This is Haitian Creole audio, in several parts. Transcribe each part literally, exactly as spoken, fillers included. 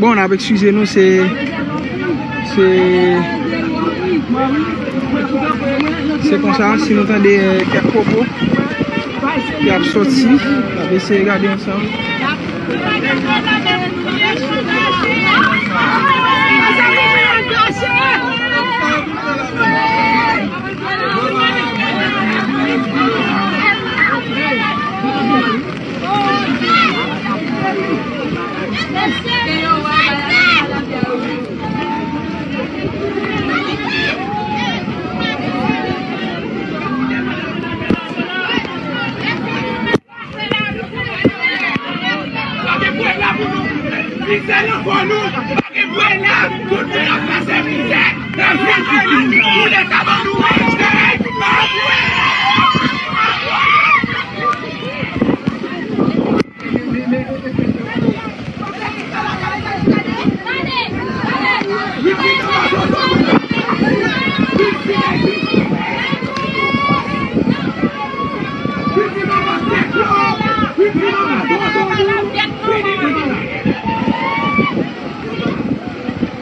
Bon, n ap eskize nou, se, se, se konsa, si nou tande, eh, kèk pwopo ki ap sòti, n ap eseye gade ansanm. Pa gen pwèl la pou nou. Mizè nan kò nou. Pa gen pwèl la. Tout moun ap pase mizè. Nan vye kay la. Pou leta ban nou respè.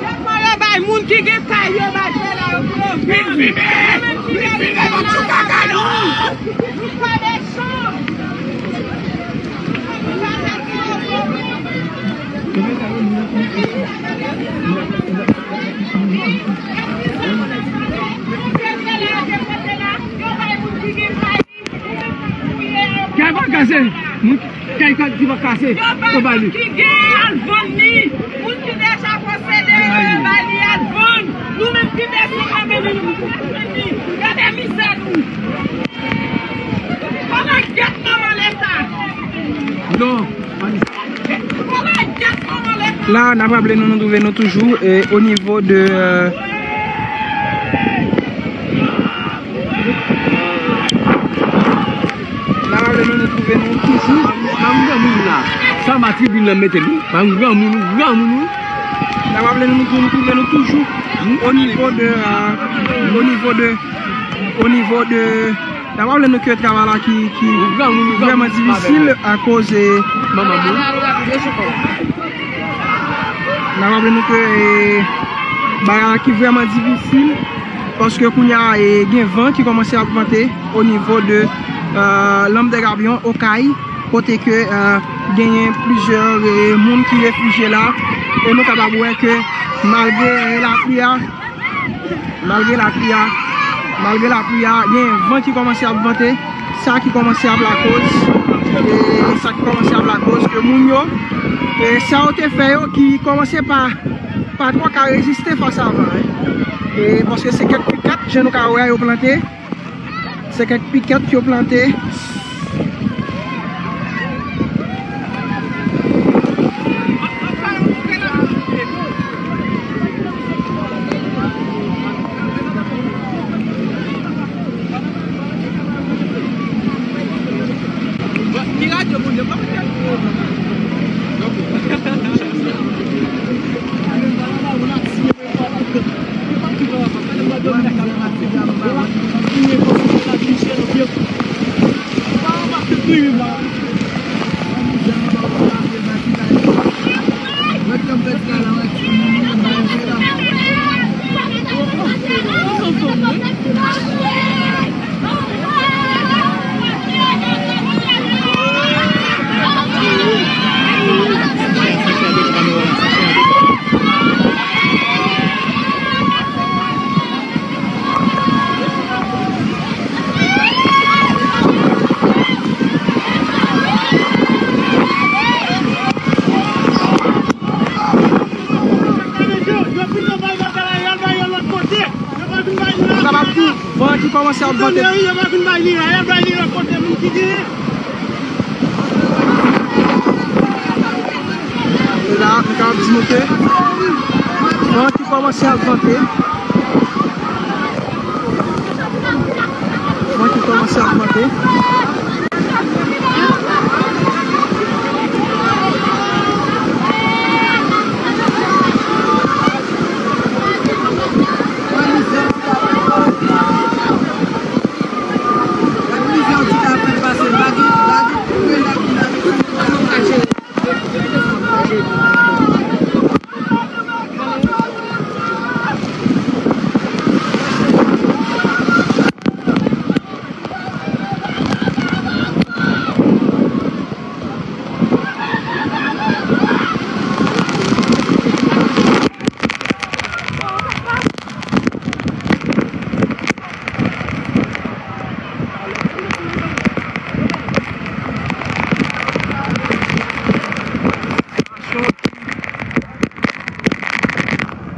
Kèlman yo bay moun ki gen kay yo bay pè la yo pou yo vann. Nou menm ki gen kay yo bay pè la pou nou vann. Nou pa mechan. Kay pa kase, moun kay ki pa kase, yo ba li. Ki gen al vann li, moun ki deja posede yo, yo ba li al vann. Nou menm ki bezwen vann li, nou pa vann li. Gade mizè nou. Kòman gèt manman leta? Non. La, n ap raple nou, nou twouve nou toujou, eh, o nivo de, eh, n ap raple nou, nou twouve nou toujou. Pa yon granmoun la. Sa matribin nan mete li. Pa yon granmoun, granmoun wi. N ap raple nou, nou twouve nou toujou o nivo de, eh, o nivo de, o nivo de N ap raple nou ke travay la ki, ki vrèman difisil akoz, eh, n ap raple nou ke, eh, bagay la ki vrèman difisil, paske kounye a, eh, gen van ki kòmanse ap vante o nivo de, eh, Lanm dè Gabyon, Okay, kote ke, eh, genyen plizyè, eh, moun ki refijye la, e nou kapab wè ke malgre, eh, lapli a, Malgre lapli a, malgre lapli a, gen van ki kòmanse ap vante, sa ki kòmanse ap lakoz, e sa ki kòmanse ap lakoz ke moun yo, e sa yo te fè yo ki kòmanse pa, pa twò ka reziste fas a van, en. E paske se kèk pikèt, jan nou ka wè yo plante, Se kèk pikèt yo plante. Kòmanse ap vante. Yo pa vin bay li la, y ap bay li nan kote moun ki genyen. E la, nou kapab di nou ke van ki kòmanse ap vante. Van ki kòmanse ap vante.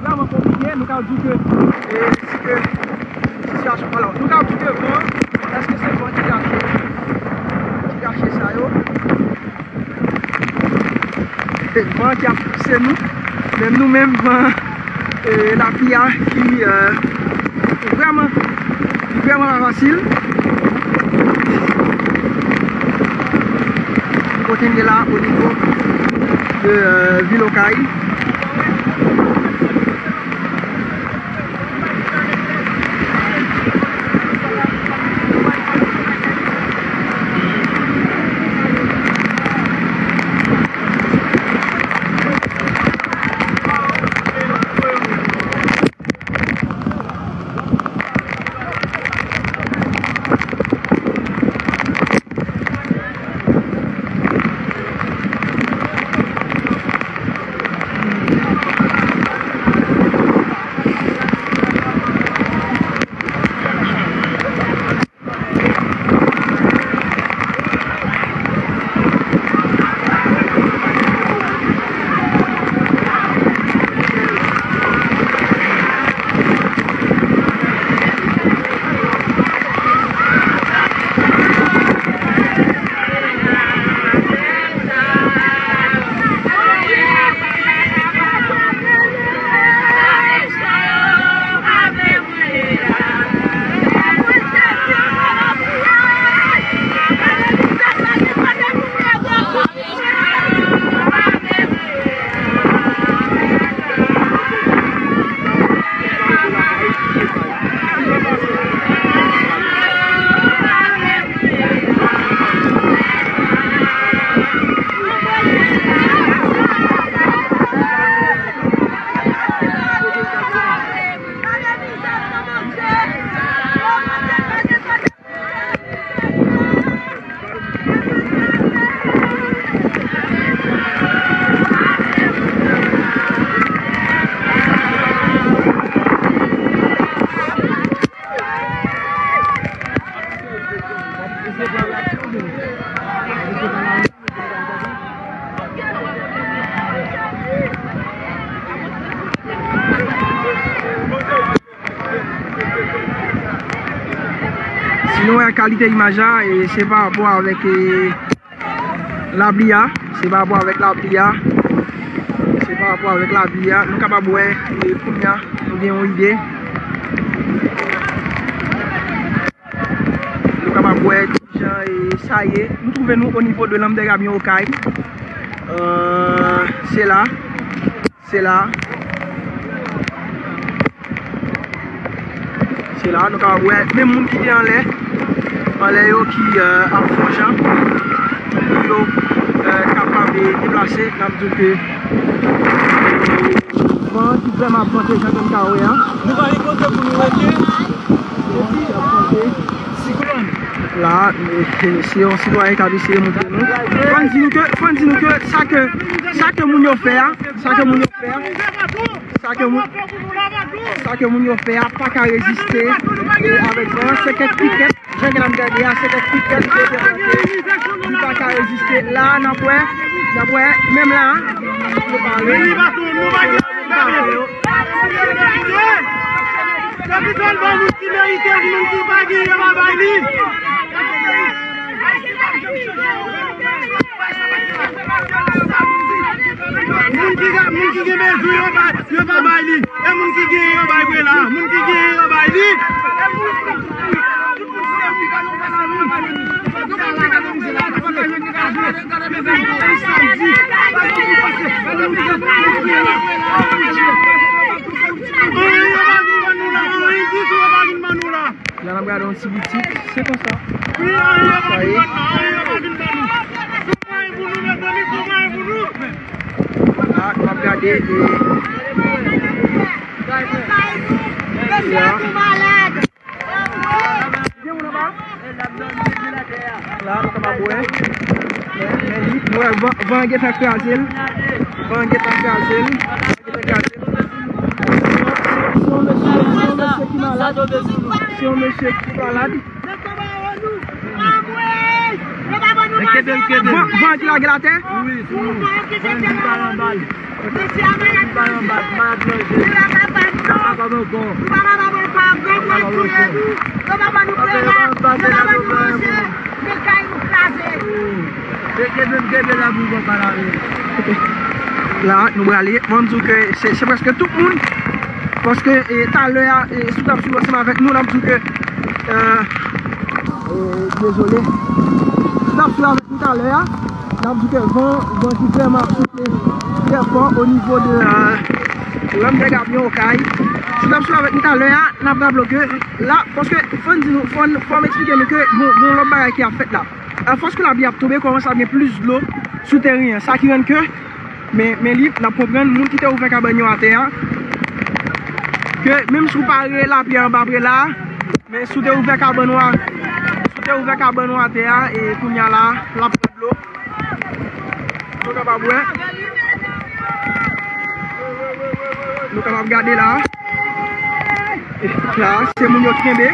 Vrèman konplike, nou ka di ke, e, si ke sitiyasyon, alò, nou ka di ke van, èske se van ki kache, ki kache sa yo? Se van ki ap pouse nou, menm nou menm, van, e, lapli a ki, e, vrèman, vrèman pa fasil. Kote n ye la, o nivo de, e, vil Okay. Si nou wè kalite imaj la, e se pa rapò avèk, e, lapli a, se pa rapò avèk lapli a, se pa rapò avèk lapli a. Nou kapab wè, e, kounye a, nou gen yon ide. Nou kapab wè kijan, e, sa ye. Nou twouve nou o nivo de Lanm dè Gabyen Okay. E, se la. Se la. Se la, nou kapab wè menm moun ki te anlè, anlè yo ki, e, ap fè yon jan pou yo, e, kapab, e, deplase. N ap di ke van an ki vrèman ap vante jan ke n ka wè a. Nou pa gen kote pou nou rete. Epi, ap vante. Siklòn. La, e, se yon sitwayen k ap eseye montre nou. Fò n di nou ke, fò n di nou ke sa ke, sa ke moun yo fè a, sa ke moun yo fè a, sa ke moun, sa ke moun yo fè a pa ka reziste, e, avèk van an. Se kèk pikèt, jan ke n ap gade a, se kèk pikèt ke te monte, li pa ka reziste. La, n ap wè, n ap wè, menm la, yo pare. Kapitòl ba moun ki merite, moun ki pa gen, yo pa bay li. Moun ki gen, moun ki gen bezwen, yo pa, yo pa bay li. E moun ki gen, yo bay Prela. Moun ki gen, yo bay li. La n ap gade yon ti boutik, se konsa. Sa ye. La n ap gade e, ya. La nou kapab wè. Men, men li, nou wè van, van an gentan kraze l. Van an gentan kraze l. Van an gentan kraze l. Se, se, se yon mesye, se yon mesye ki malad. Se yon mesye ki malad. Van, van ki lage l atè? La nou prale, mwen m di w ke se, se prèske tout moun. Paske e, talè a, e, si w t ap swiv ansanm avèk nou, n ap di w ke e, e, dezole. Si w t ap swiv avèk nou talè a, n ap di w ke van, van ki vrèman ap soufle trè fò o nivo de e, Landè Gabyon Okay. Si w t ap swiv avèk nou talè a, n ap raple w ke la, paske fò n di nou, fò n, fò m eksplike nou ke gon, gon lòt bagay ki ap fèt la. Afòs ke lapli ap tonbe, kòmanse ap gen plis dlo sou teren an. Sa ki rann ke, men, men li, n ap konprann, moun ki te ouvè kabann yo atè a, ke menm si w pare lapli anba Prela, men si w te ouvè kabann ou a, si w te ouvè kabann ou atè a, e kounye a la, l ap pran dlo. Nou kapab wè. Nou kapab gade la. La, se moun yo ki kenbe.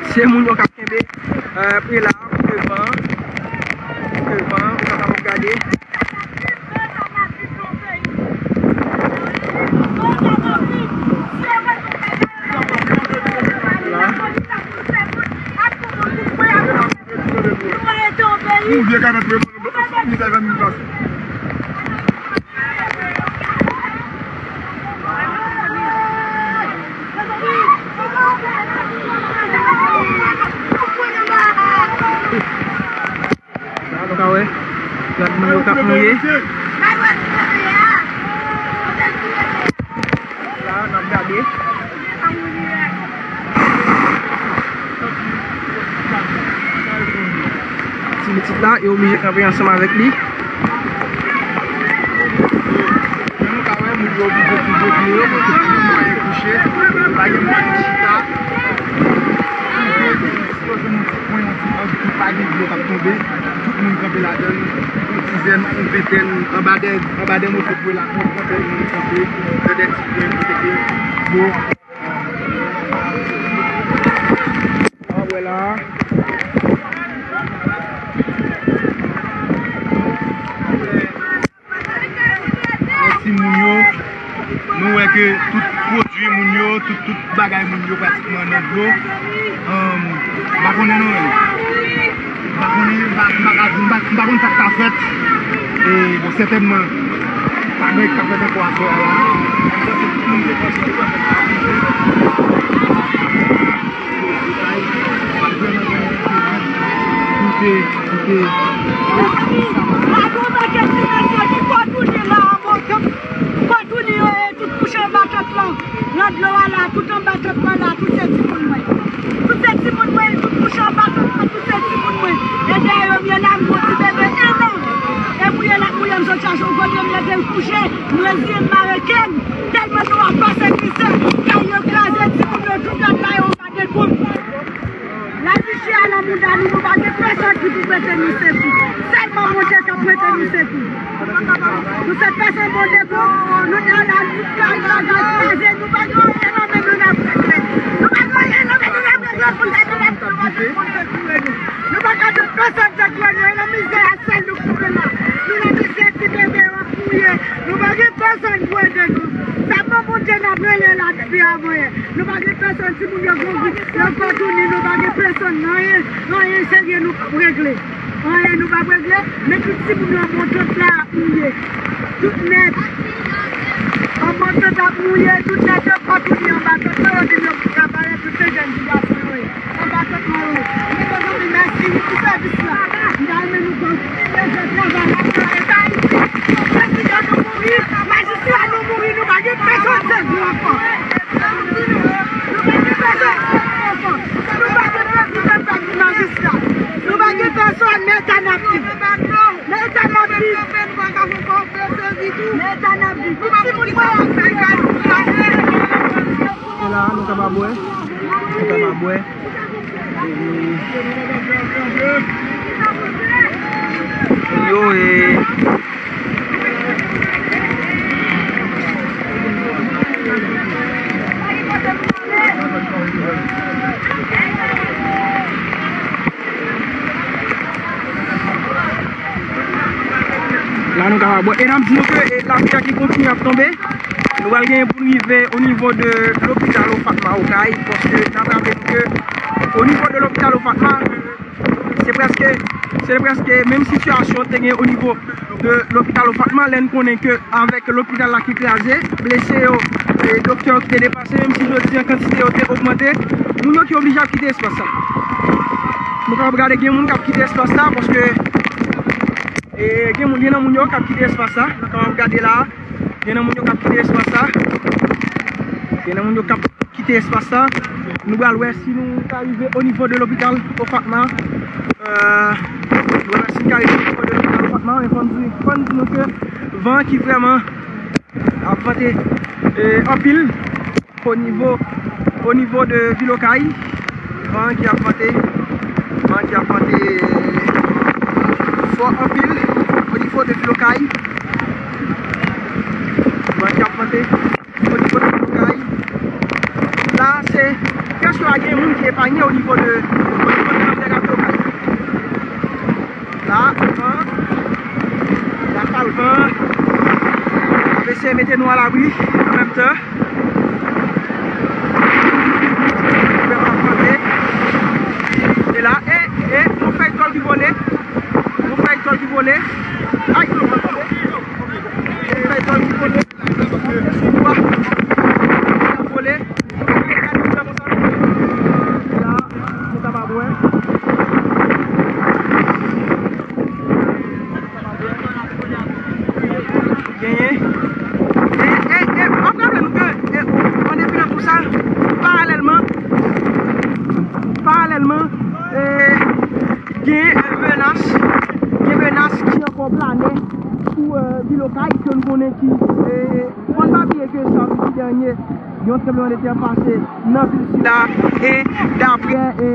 Se moun yo k ap kenbe, e, Prela, devan, devan, ou kapab gade. La. Ou vye ka mèt reponn, nou ta fè mil pase. La, nou ka wè, lòt moun yo k ap mouye. La, n ap gade. Ti pitit la, yo oblije kanpe ansanm avèk li. Men nou ka wè, moun yo oblije touche pye yo, paske tout moun pa gen kouche, pa gen moun ki chita. Sipoze moun pran yon ti ang ki pa gen dlo k ap tonbe, tout moun kanpe ladan l, yon tizèn, yon ventèn, anba de, anba de moso bwe la, yon ventèn moun kanpe nan de ti kwen kote ke dlo. An wè la. Wè timoun yo, nou wè ke tout pwodui moun yo, tout, tout bagay moun yo pratikman nan dlo. Ahn, m pa konnen non, men m pa konnen, m pa, m pa ka di, m pa, m pa konn sa k ka fèt. E, bon, sètènman, pa gen k ka fèt ankò aswè a la. Koute, koute. Mezanmi, pa gon manke ti mesye ki fò tounen la, an bon tan. Fò tounen yo, e tout kouche anba tant lan. Nan dlo a la, tout anba tant lan la, tout se timoun mwen. Tout se timoun mwen, tout kouche anba tant lan, tout se timoun mwen. E dèyè yo, m ye la, m gon ti bebe en an. E mouye l ap mouye m, jodi a, jan w konnen m leve m kouche, m reziye m, m arete m. Tèlman nou ap pase mizè, kay yo kraze, timoun yo tout lòt la yo pa gen kont. Lavi chè a nan mouda nou, nou pa gen pèsòn ki pou prete nou sekou. Sèlman Bondye k ap prete nou sekou. Nou se pèsòn Bondye tou, nou te la, nou kay bagay kraze, nou pa gen anyen nan men nou n ap regle. Nou pa gen anyen nan men nou n ap regle pou n ta kapab fè bagay pou n sekoure nou. Avan yè. Nou pa gen pèsonn, timoun yo grangou, yo fè touni, nou pa gen pèsonn, anyen, anyen serye nou p ap regle. Anyen nou p ap regle, men tout timoun yo anba tant la ap mouye. Tout nèt. Anba tant ap mouye, tout nèt yo fè touni anba tant la, yo di yo ka parèt tout se jèn ti gason yo ye. Anba tant la yo ye. Mezanmi, mèsi wi pou sèvis la. M ta renmen nou kontinye fè travay la pou Leta Ayiti. Prezidan nou mouri, majistra nou mouri, nou pa gen pèsonn sèvi ankò. Nou pa gen pèsonn, nou pa gen pèsonn, nou pa gen pèsonn, Leta n ap viv. Leta n ap viv. Leta n ap viv. Tout timoun mwen ap fè kado. E la, nou kapab wè. Nou kapab wè. Yo, e, la, nou kapab wè. E n ap di nou ke, e, lapli a ki kontinye ap tonbe. Nou pral genyen pou n rive o nivo de lopital Ofatma Okay, paske n ap raple nou ke o nivo de lopital Ofatma, se prèske, se prèske menm sitiyasyon te gen o nivo de lopital Ofatma, lè n konnen ke avèk lopital la ki kraze, blese yo, e doktè yo ki te deplase, menm si jodi an kantite yo te ogmante, moun yo ki oblije ap kite espas sa. Nou kapab gade gen moun k ap kite espas sa, paske, e, gen moun, gen nan moun yo k ap kite espas sa, nou kapab gade la. Gen nan moun yo k ap kite espas sa. Gen nan moun yo k ap kite espas sa. Nou pral wè si nou ka rive o nivo de lopital Ofatma. Euh, nou pral wè si nou ka rive o nivo de lopital Ofatma. Men fò n di, fò n di nou ke van an ki vrèman ap vante, e, anpil. O nivo, o nivo de Vil Okay, van ki ap vante, van ki ap vante fò anpil o nivo de Vil Okay. Van ki ap vante o nivo de Vil Okay. La, se prèske pa gen moun ki epanye o nivo de, o nivo de Lanmdèg ak Vil Okay. La, van. Rafal van. N ap eseye mete nou alabri an menm tan. Vrèman vante. E la, e, e, yon fèy tòl ki vole. Yon fèy tòl ki vole. Ay! Yon fèy tòl ki vole. Yon fèy tòl ki vole. Vole. La, nou kapab wè. Genyen. E, e, e, m ap raple nou ke, e, an depilan tou sa, paralèlman, paralèlman, e, gen menas, gen menas ki ankò plane sou, e, Vil Okay, ke nou konnen ki, e, fò n pa bliye ke samdi dènye, yon tranblemanntè pase nan vil sila, e daprè, e,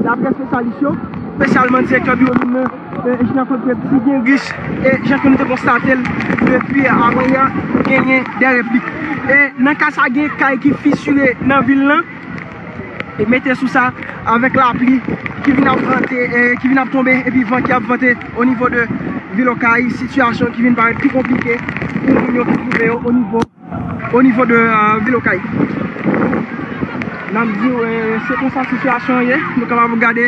daprè espesyalis yo, espesyalman direktè biwo moun nan, e, Jean Claude Petit Guéris, e jan ke nou te konstate l depi avanyè, genyen de replik. E nan ka sa, gen kay ki fisire nan vil lan, e mete sou sa, avèk lapli ki vin ap vante, e ki vin ap tonbe, epi van ki ap vante o nivo de Vil Okay, sitiyasyon ki vin parèt pi konplike pou moun yo ki twouve yo o nivo, o nivo de, e, Vil Okay. N ap di w, e, se konsa sitiyasyon an ye. Nou kapab gade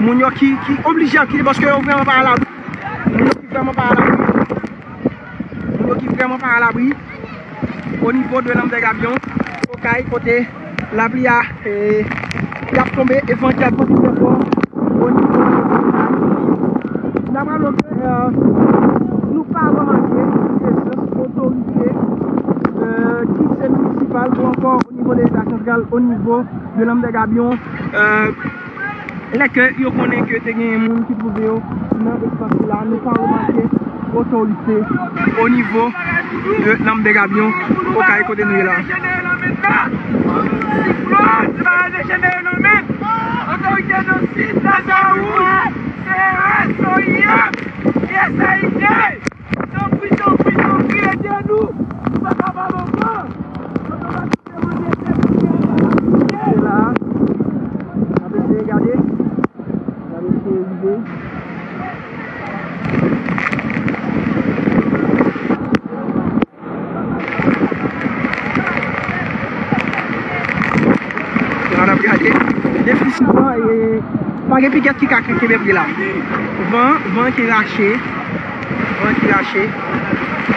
moun yo ki, ki oblije ap kite paske yo vrèman pa alabri. Moun yo ki vrèman pa alabri. Moun yo ki vrèman pa alabri. O nivo de Lanmdèg Abyon, Okay, kote lapli a, e, y ap tonbe, e van ki ap kontinye fò o nivo. N ap raple ke, e, nou pa remake prezans otorite, e, ki se minisipal ou ankò o nivo de Leta santral, o nivo de Lanmdèg Abyon, e, Lè ke yo konnen ke te genyen moun ki twouve yo nan espas sila, nou pa remake otorite o nivo de Lanmdèg Abyon, Okay, kote nou ye la. Siklòn, se pa dejenere nan men. Otorite nan Sid, Lazawouz, C R S, O I M, U S A I D. Tanpri, tanpri, tanpri, ede nou. Nou pa kapab ankò. Se la. N ap eseye gade. N ap eseye rive. Van, e, pa gen pikèt ki ka kenbe pri la. Van, van ki rache. Van ki rache.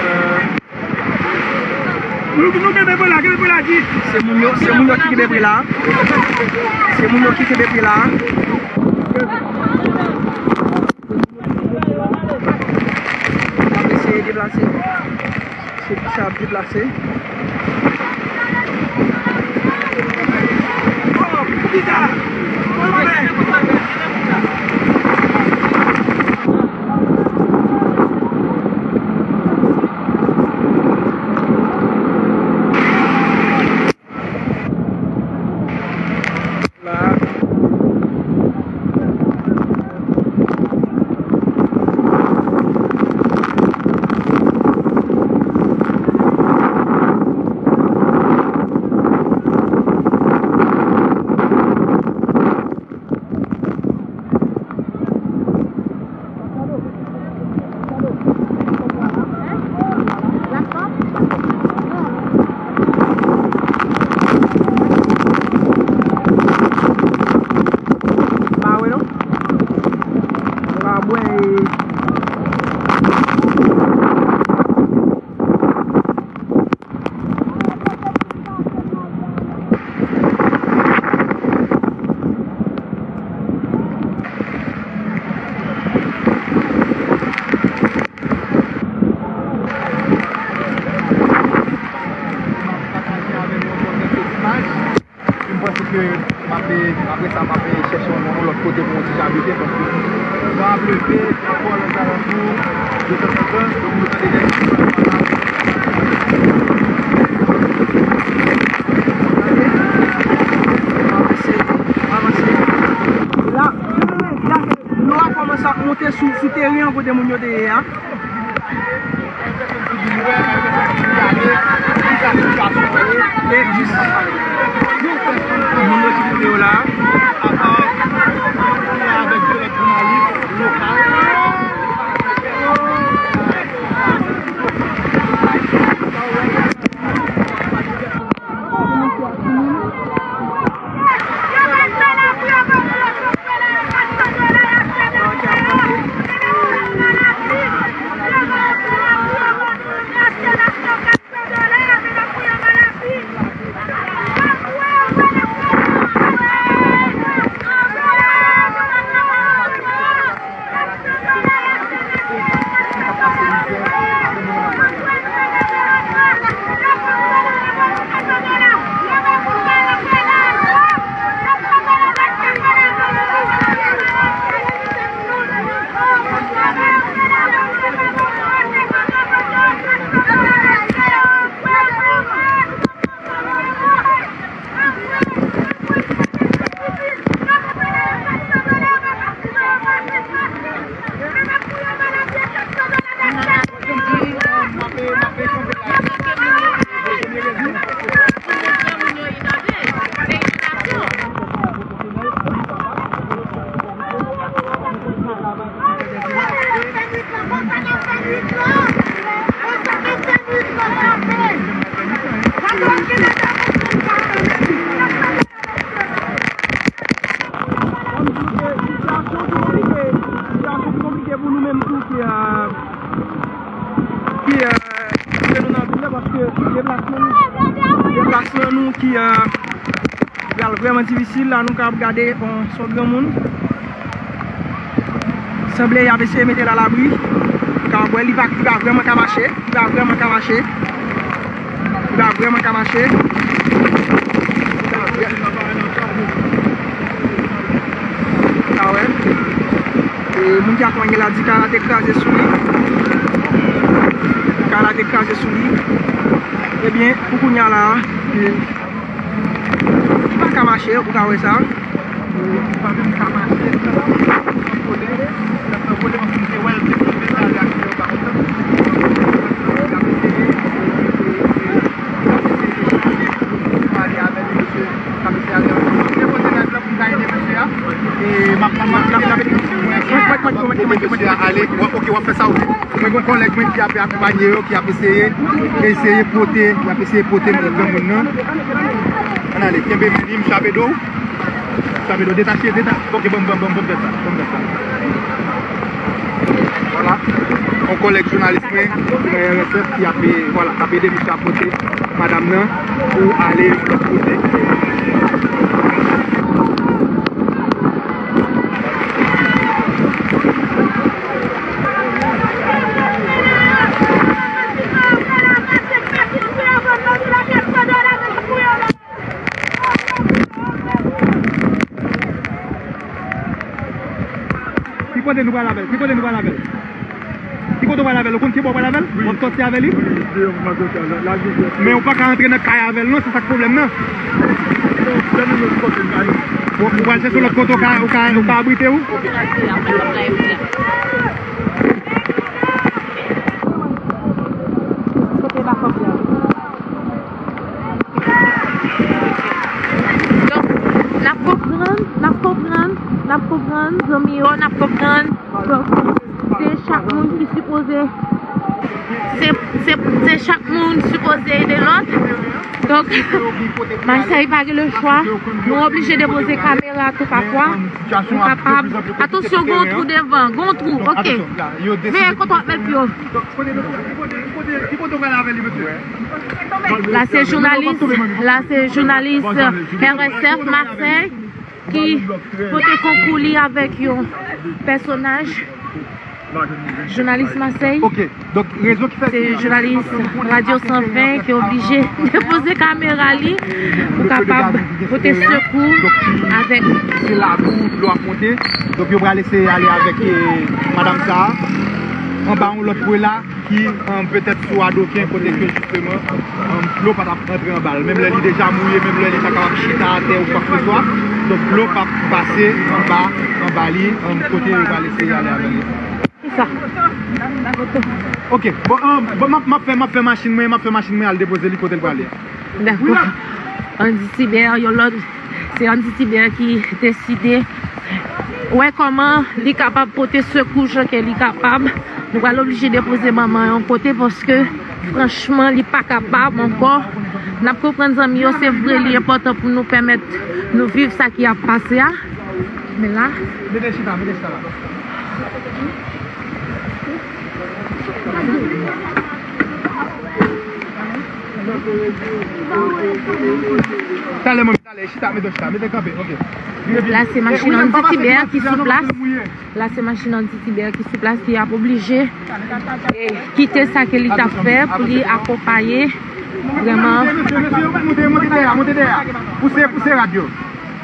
Euh, Nou, nou kenbe pri la, kenbe pri la, di. Se moun yo, se moun yo ki kenbe pri la. Se moun yo ki kenbe pri la. N ap eseye deplase. Se pou sa ap deplase. Pa wè non. Pa bwè. M panse ke m ap, apre sa, m ap chèche yon, yon lòt kote pou yon ti jan abite. Donk, van ap leve ankò nan zalantou de tanzantan. Donk, nou tande nèg ki pran van la. Avanse, avanse. La, la, dlo a kòmanse ap monte sou, sou teren an kote moun yo te ye a. Kòm di w ke sitiyasyon ki konplike, sitiyasyon ki konplike pou nou menm tou ki, euh, ki, euh, ke nou nan vil la, paske deplasman nou, deplasman nou ki, euh, pral vrèman difisil. La, nou kapab gade, on, s on granmoun. Sanble y ap eseye mete l alabri. Ka wè li pa, li pa vrèman ka mache. Li pa vrèman ka mache. Li pa vrèman ka mache. Ka wè. E moun ki akonpanye la di kay la te kraze sou li. Kay la te kraze sou li. Ebyen, pou kounye a la, e, li pa ka mache, ou ka wè sa. Li pa menm ka mache, li t ap pran kole, li t ap pran kole, paske m te wè l te tonbe la, li ak pye anba kòd. Pale avè l, mesye, k ap eseye ale ansanm. M te poze nèg la pou m ka ede mesye a. E m ap, m ap, m ap, m ap ede mesye a ale. W ap, ok, w ap fè sa, ok. Mwen gen yon kòlèg mwen ki ap akonpanye yo, ki ap eseye, eseye pote, y ap eseye pote granmoun nan. Ann ale, kenbe men li, m chape do. Sa vle di detache, detache. Ok, ban m, ban m, ban m, ban m fè sa. Ban m fè sa. Vwala. Yon kòlèg jounalis mwen, nan R S F, ki ap, vwala, k ap ede misye ap pote madanm nan pou ale yon lòt kote. Ki kote nou pral avè l? Ki kote nou pral avè l? Ki kote w pral avè l? Ou konn ki bò w pral avè l? Wi. W ap sòti avè li? Wi, wi, m ap sòti avè l. La, la, la. Men ou pa ka antre nan kay avè l non, se sa k pwoblèm nan. Non, se nou menm kote n ale. Ou, ou pral chèche lòt kote ou ka, ou ka, ou ka abrite ou? Kote bakòp la? Donk, n ap konprann, n ap konprann, n ap konprann, zanmi yo, n ap konprann. Donk, se chak moun ki sipoze, se, se, se chak moun sipoze ede lòt. Donk, Masèy pa gen lechwa. Nou oblije depoze kamera toutafwa. Nou kapab. Atansyon, gon twou devan, gon twou, ok. Veye kote w ap met pye w. La se jounalis, la se jounalis R S F Masèy ki pote konkou li avèk yon pèsonaj. Jounalis Masèy. Ok, donk rezon ki fè se jounalis Radyo san ven ki oblije depoze kamera li pou kapab pote sekou avèk. Se la pou dlo ap monte. Donk yo pral eseye ale avèk, eh, madanm sa a anba yon lòt pwe la ki, um, petèt sou adoken kote ke jisteman, um, dlo pa t ap rantre anba l. Menm lè li deja mouye, menm lè li pa kapab chita atè ou kwakeseswa, donk dlo p ap pase anba, anba li, um, kote yo pral eseye ale avè li. Kisa? Ok, bon, um, bon, m ap, m ap fè, m ap fè machin mwen, m ap fè machin mwen al depoze li kote l prale a. Dakò. Andy Tibert, yon lòt, se Andy Tibert ki deside wè kòman li kapab pote sekou jan ke li kapab. Nou pral oblije depoze manman yon kote paske, franchman, li pa kapab ankò. N ap konprann, zanmi yo, se vre, li enpòtan pou nou pèmèt nou viv sa ki ap pase a. Men la. Mete chita, mete chita la. Talè, manmi, talè, chita, mete chita, mete kanpe, ok. La, se machin Andy Tibert ki sou plas. La, se machin Andy Tibert ki sou plas, ki ap oblije, eh, kite sa ke li t ap fè pou li akonpaye. Vrèman. Monte, monte, monte dèyè, monte dèyè. Pouse, pouse rad yo.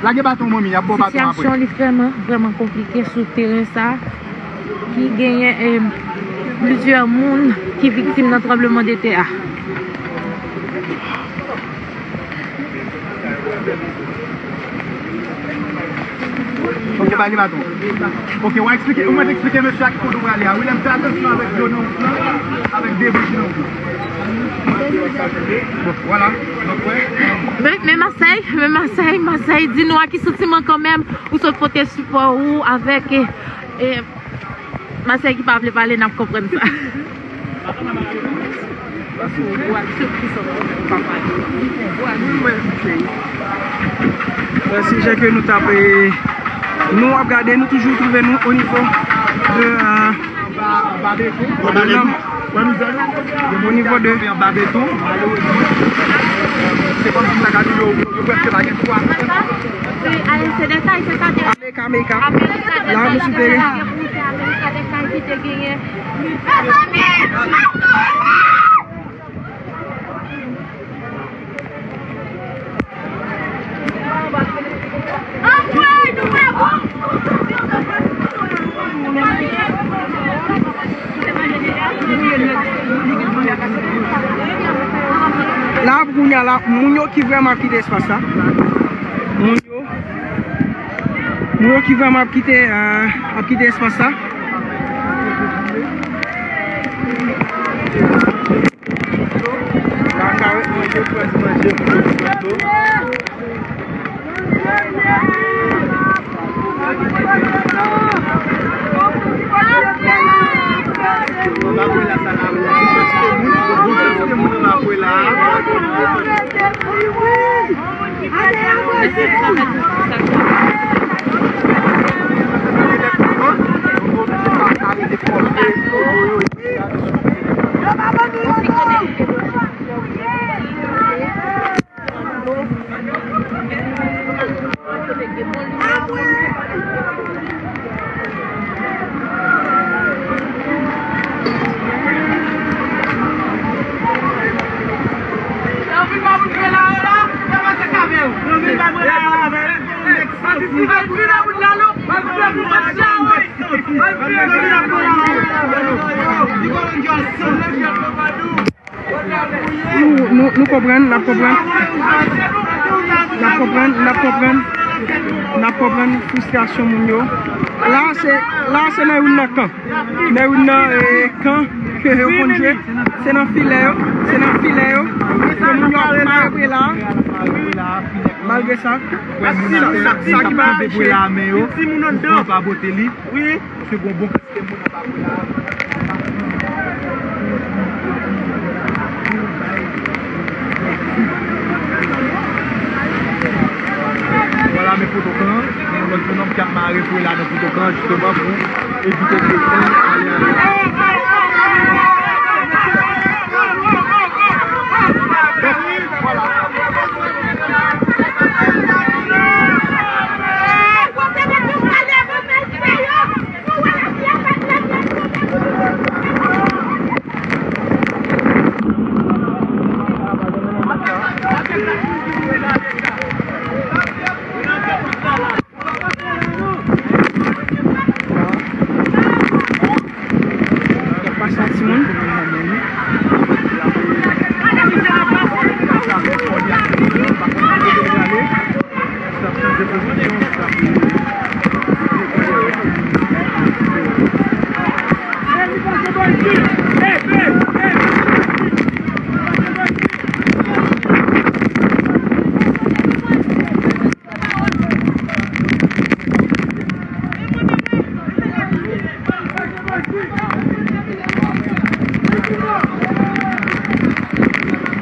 Lage baton, manmi, y ap ba w baton apre. Sitiyasyon li vrèman, vrèman konplike sou teren sa, ki genyen, eh, plizyè moun ki viktim nan tranbleman de tè a. Ok, ba li baton. Ok, w a eksplike, ou mèt eksplike mesye a ki kote w prale a. Wi, lè m fè atansyon avèk dlo nan wout lan, avèk debri ki nan wout lan. Bon, vwala. Donk, wè. Men, men Masèy, men Masèy, Masèy, di nou a ki santiman kanmenm ou sot pote sipò ou avèk, eh, eh, Masèy ki pa vle pale, n ap konprann sa. Sijè ke nou t ap, eh, nou ap gade, nou toujou twouve nou o nivo de, eh, o nivo de, se kòmsi ta gade yo, yo prèske pa gen twa. Amerika, Amerika. La, nou sou teren. La, pou kounye a la, moun yo ki vrèman ap kite espas la. Moun yo, moun yo ki vrèman ap kite, eh, ap kite espas la. La, sa wè, manje, pran ti manje, moun yo ki pran dlo. Bon, m ap wè la, sa la, wi. Gon kantite moun, gon kantite moun nan m ap wè la. Nou, nou, nou konprann, n ap konprann. N ap konprann, n ap konprann. N ap konprann fristrasyon moun yo. La, se, la, se nan youn nan kan. Nan youn nan, eh, kan ke yo konn jwe. Se nan filè yo, se nan filè yo. Ke moun yo ap mare la. Malgre sa, sa, sa ki pa mache. Wi. Paske gon bon kantite moun anba kò la. Vwala, men potokan, gen yon lòt bonòm k ap mare pou la nan potokan, jisteman pou evite ke tan ale ale. Vwala. Pase yon timoun.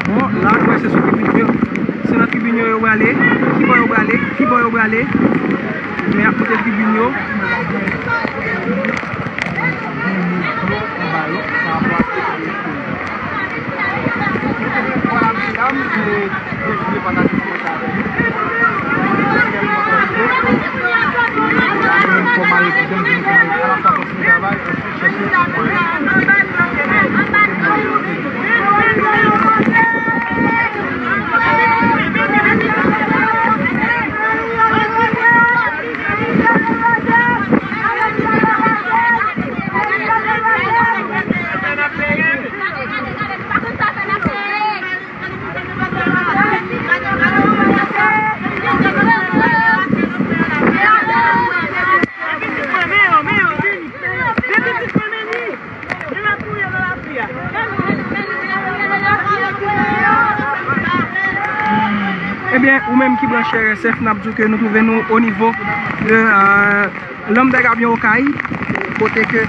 Bon, la, nou wè se sou tribin yo. Se nan tribin yo yo prale. Ki bò yo prale? Ki bò yo prale? Men y ap monte tribin yo. Ebyen, ou menm ki branche R S F, n ap di w ke nou twouve nou o nivo de, euh, Lanm dè Gabyon Okay, kote ke,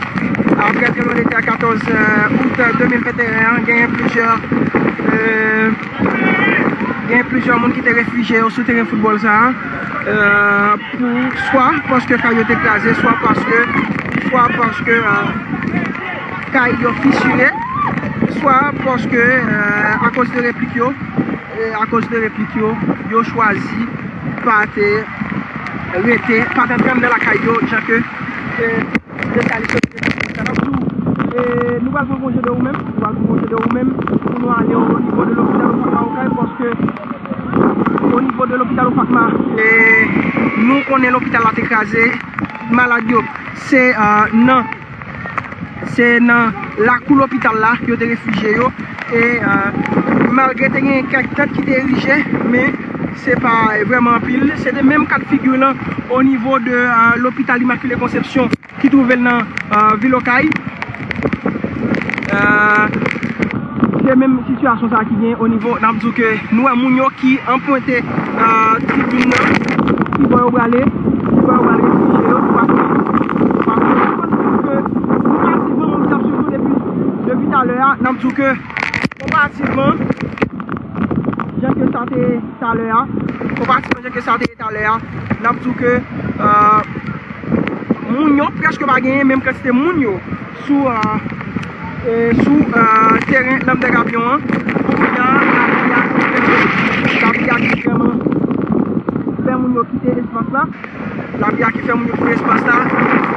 apre tranblemanntè katòz, euh, out de mil venteyen an, genyen plizyè, euh, genyen plizyè moun ki te refijye yo sou teren foutbòl sa a, euh, pou, swa paske kay yo te kraze, swa paske, swa paske, euh, kay yo fisire, swa paske, euh, akoz de replik yo, e akoz de replik yo, yo chwazi pa te rete, pa t antre anndan lakay yo, jan ke, e, espesyalis yo te di sa. Donk, e, nou pral pran konje de ou menm, nou pral pran konje de ou menm, pou nou ale o nivo de lopital Ofakma Okay, paske o nivo de lopital Ofakma, e, nou konnen lopital la te kraze, malad yo, se, e, nan Se nan lakou lopital la yo te refijye yo. E, euh, malgre te gen kèk tant ki te erije, men se pa vrèman anpil. Se te menm ka de figi lan o nivo de, euh, lopital Immaculée Conception ki twouve l nan, euh, vil Okay. Euh, se menm sitiyasyon sa a ki gen o nivo, n ap di w ke nou wè moun yo ki anpwente, euh, tribin nan, ki bò yo prale, ki bò yo prale refijye yo, nou pa konnen. Nou pa konnen. Nou pa konnen, paske nou pa swiv moun k ap swiv nou depi, depi talè a, n ap di w ke konparativman, jan ke sa te ye talè a, konparativman jan ke sa te ye talè a, n ap di w ke, euh, moun yo prèske pa genyen menm kantite moun yo sou, euh, e, sou, euh, teren Lanm dè Gabyon an. Kounye a, lapli a ki vrèman, lapli a ki vrèman fè moun yo kite espas la. Lapli a ki fè moun yo kite espas la.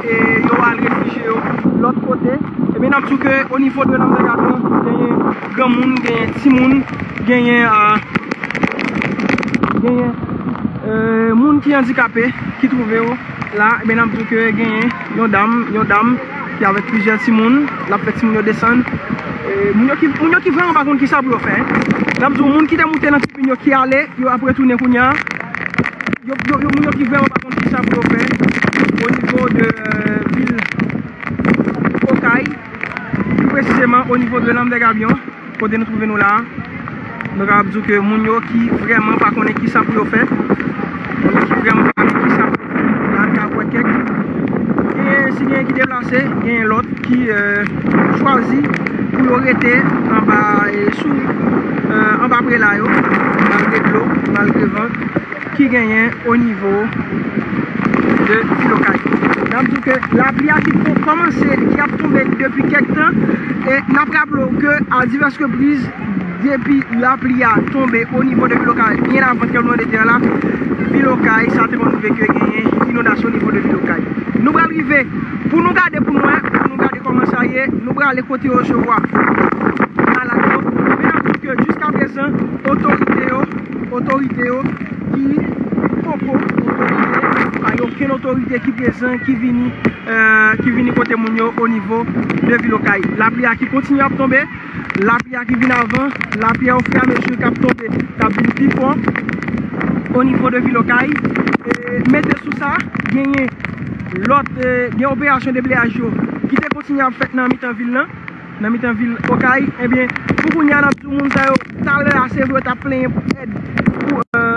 E yo al refijye yo lòt kote. Ebyen, n ap di w ke o nivo de Lanm dè Gabyon, genyen granmoun, genyen timoun, genyen, euh, genyen e, moun ki andikape, ki twouve yo la, ebyen n ap di w ke genyen yon dam, yon dam ki avèk plizyè timoun, l ap fè timoun yo desann. E, moun yo ki, moun yo ki vrèman pa konn kisa pou yo fè. N ap di w, moun ki te moute nan tribin yo ki ale, yo ap retounen kounye a. Yo, yo, yo, moun yo ki vrèman pa konn kisa pou yo fè o nivo de e, vil Okay, pi presizeman o nivo de Lanm dè Gabyon, kote nou twouve nou la a. Nou kapab di w ke moun yo ki vrèman pa konnen kisa pou yo fè, moun yo ki vrèman pa konnen kisa pou yo fè, la nou kapab wè kèk. Genyen, si genyen ki deplase, genyen lòt ki e, chwazi pou yo rete anba, e, sou, e, anba prela yo, malgre dlo, malgre van ki genyen o nivo de vil Okay. N ap di w ke lapli a ki ko-, kòmanse, ki ap tonbe depi kèk tan, e n ap raple w ke a divès repriz, depi lapli a tonbe o nivo de vil Okay, byen avan tranblemanntè a la, vil Okay, sa te konn rive ke genyen inondasyon o nivo de vil Okay. Nou pral rive, pou nou gade, pou nou wè, pou nou gade kòman sa ye, nou prale kote yo resevwa malad yo. Men n ap di w ke jiskaprezan, otorite yo, otorite yo ki poko, otorite, pa gen okenn otorite ki prezan, ki vini, e, ki vini kote moun yo o nivo de vil Okay. Lapli a ki kontinye ap tonbe, lapli a ki vin avan, lapli a ofiramezi k ap tonbe, k ap vin pi fò o nivo de vil Okay. E, mete sou sa, genyen lòt, e, gen operasyon debleyaj yo ki te kontinye ap fèt nan mitan vil lan, nan mitan vil Okay. Ebyen, pou kounye a, n ap di w moun sa yo, talè a, se vre, yo t ap plenyen pou èd, pou, e,